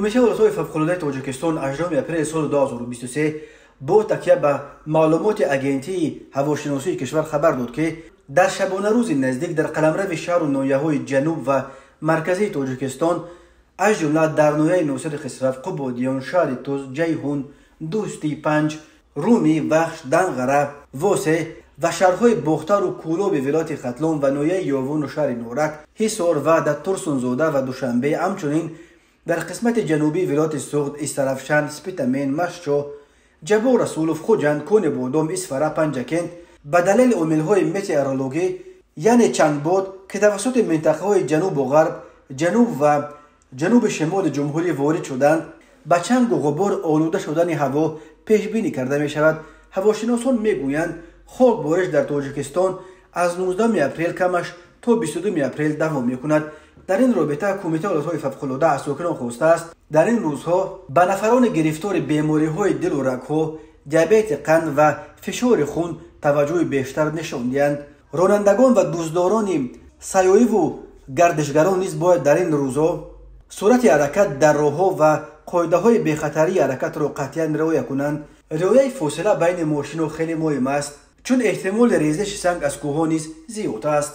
Кумитаи ҳолатҳои фавқулодаи Тоҷикистон 18 апрели соли 2023 бо такя ба маълумоти Агентии ҳавошиносии кишвар хабар дод, ки дар шабонарӯзи наздик дар қаламрави шаҳру ноҳияҳои ҷануб ва марказии Тоҷикистон, аз ҷумла дар ноҳияи Носири Хисрав, Қубодиён, шаҳри Тӯс, Ҷайҳун, Дӯстӣ, Панҷ, Румӣ, Вахш, Данғара, Восе ва шаҳрҳои Бохтару Кӯлоби вилояти Хатлон ва ноҳияи Ёвону шаҳри Норак, Ҳисор ва дар Турсунзода ва Душанбе, ҳамчунин дар қисмати ҷанубии вилояти Суғд, Истаравшан, Спитамен, Мастчоҳ, Ҷаббор Расулов, Хуҷанд, Конибодом, Исфара, Панҷакент ба далели омилҳои метеорологӣ, яъне чангбод, ки тавассути минтақаҳои ҷанубу ғарб, ҷануб ва ҷануби шимоли ҷумҳурӣ ворид шуданд, ба чангу ғубор олуда шудани ҳаво пешбинӣ карда мешавад. Ҳавошиносон мегӯянд, хокбориш дар Тоҷикистон аз 19 апрел камаш то 22 апрел давом мекунад. Дар ин робита Кумитаи ҳолатҳои фавқулода аз сокинон хостааст, дар ин рӯзҳо ба нафарони гирифтори бемориҳои дилу рагҳо, диабети қанд ва фишори хун таваҷҷӯҳи бештар нишон диҳанд. Ронандагон ва дӯстдорони сайёҳиву гардишгарон низ бояд дар ин рӯзҳо суръати ҳаракат дар роҳҳо ва қоидаҳои бехатарии ҳаракатро қатъиян риоя кунанд. Риояи фосила байни мошинҳо хеле муҳим аст, чун эҳтимоли резиши санг аз кӯҳҳо низ зиёд аст.